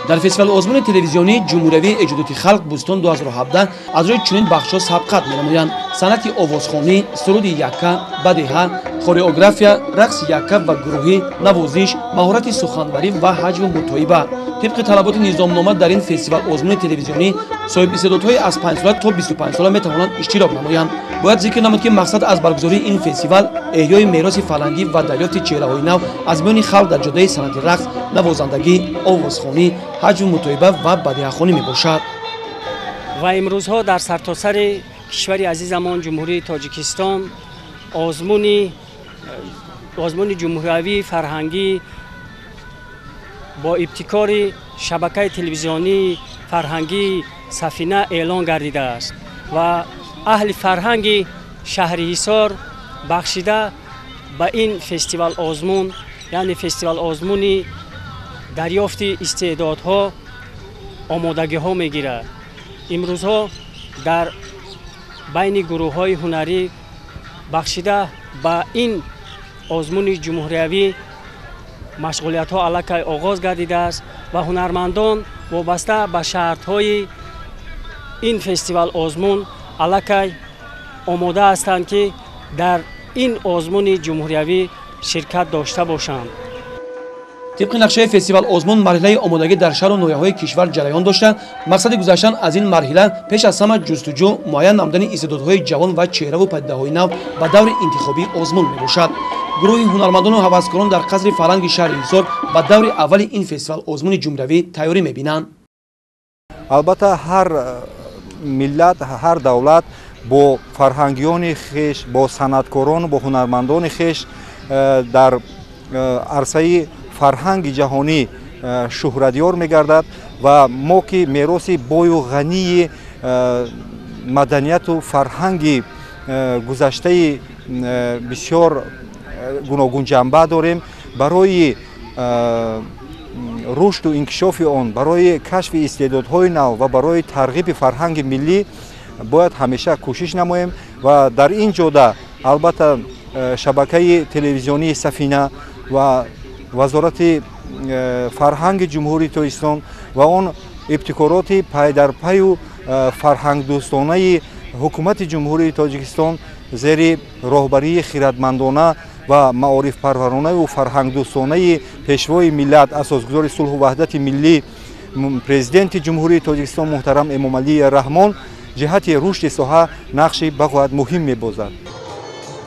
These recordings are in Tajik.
Дар фестивали озмуни телевизионии ҷумҳуриявии эҷодоти халқ Бӯстон 2017 аз рӯи чунин бахшҳо сабқат менамоянд: санъати овозхонӣ, суруди якка, бадеҳа, хореография, рақси якка ва гурӯҳӣ, навозиш, маҳорати суханварӣ ва ҳаҷву мутоиба. Тибқи талаботи низомнома дар ин фестивал озмуни телевизионӣ соҳибистеъдодҳои аз 5 сола то 25 сола метавонанд иштирок намоянд. Бояд зикр намуд, ки мақсад аз баргузории ин фестивал эҳёи мероси фарҳангӣ ва дарёфти чеҳраҳои нав аз миёни халқ дар ҷодаи санъати рақс, навозандагӣ, овозхонӣ, ҳаҷву мутоиба ва бадеҳахонӣ мебошад. Ва имрӯзҳо дар сартосари кишвари азизамон Ҷумҳурии Тоҷикистон озмуни ҷумҳуриявии фарҳангӣ бо ибтикори шабакаи телевизионии фарҳангии Сафина эълон гардидааст ва аҳли фарҳанги шаҳри Ҳисор бахшида ба ин фестивал озмун, яъне фестивал озмуни дарёфти истеъдодҳо омодагиҳо мегирад. Имрӯзҳо дар байни гурӯҳҳои ҳунарӣ бахшида ба ин озмуни ҷумҳуриявӣ машғулиятҳо аллакай оғоз гардидааст ва ҳунармандон вобаста ба шартҳои ин фестивал озмун аллакай омода ҳастанд, ки дар ин озмуни ҷумҳуриявӣ ширкат дошта бошанд. Тибқи нақшаи фестивал озмун марҳилаи омодагӣ дар шаҳру ноҳияҳои кишвар ҷараён дошта, мақсади гузаштан аз ин марҳила пеш аз ҳама ҷустуҷӯ, муайян намудани истеъдодҳои ҷавон ва чеҳраву падидаҳои нав ба даври интихобии озмун мебошад. Гурӯҳи ҳунармандону ҳаваскорон дар қасри фарҳанги шаҳри Ҳисор ба даври аввали ин фестивал озмуни ҷумҳуриявӣ тайёрӣ мебинанд. Албатта, ҳар миллат, ҳар давлат бо фарҳангиёни хеш, бо санъаткорону бо ҳунармандони хеш дар арсаи фарҳанги ҷаҳонӣ шӯҳратёр мегардад ва мо ки мероси бою ғании маданияту фарҳанги гузаштаи бисёр гуногунҷанба дорем, барои рушду инкишофи он, барои кашфи истеъдодҳои нав ва барои тарғиби фарҳанги миллӣ бояд ҳамеша кӯшиш намоем. Ва дар ин ҷода албатта шабакаи телевизионии Сафина ва вазорати фарҳанги Ҷумҳурии Тоҷикистон ва он ибтикороти пайдарпаю фарҳангдӯстонаи ҳукумати Ҷумҳурии Тоҷикистон зери роҳбарии хиратмандона ва маорифпарваронаю фарҳангдӯстонаи Пешвои миллат, асосгузори сулҳу ваҳдати миллӣ, Президенти Ҷумҳурии Тоҷикистон муҳтарам Эмомалӣ Раҳмон ҷиҳати рушди соҳа нақши бағоят муҳим мебозад.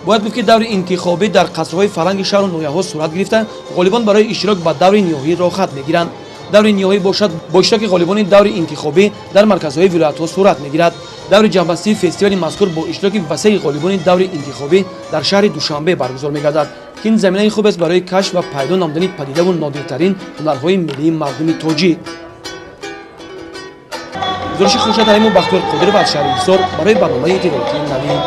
Бояд гуфт, ки даври интихобӣ дар қасрҳои фарҳанги шаҳру ноҳияҳо сурат гирифта, ғолибон барои иштирок ба даври ниҳоӣ роҳхат мегиранд. Даври ниҳоӣ бошад, бо иштироки ғолибони даври интихобӣ дар марказҳои вилоятҳо сурат мегирад. Даври ҷамъбастии фестивали мазкур бо иштироки васеи ғолибони даври интихобӣ дар шаҳри Душанбе баргузор мегардад, ки ин заминаи хубест барои кашф ва пайдо намудани падидаву нодиртарин ҳунарҳои миллии мардуми тоҷик. Гузориши Хуршед Алиму, Бахтиёр Қодиров аз шаҳри Ҳисор барои барномаи иттилоотии Навин.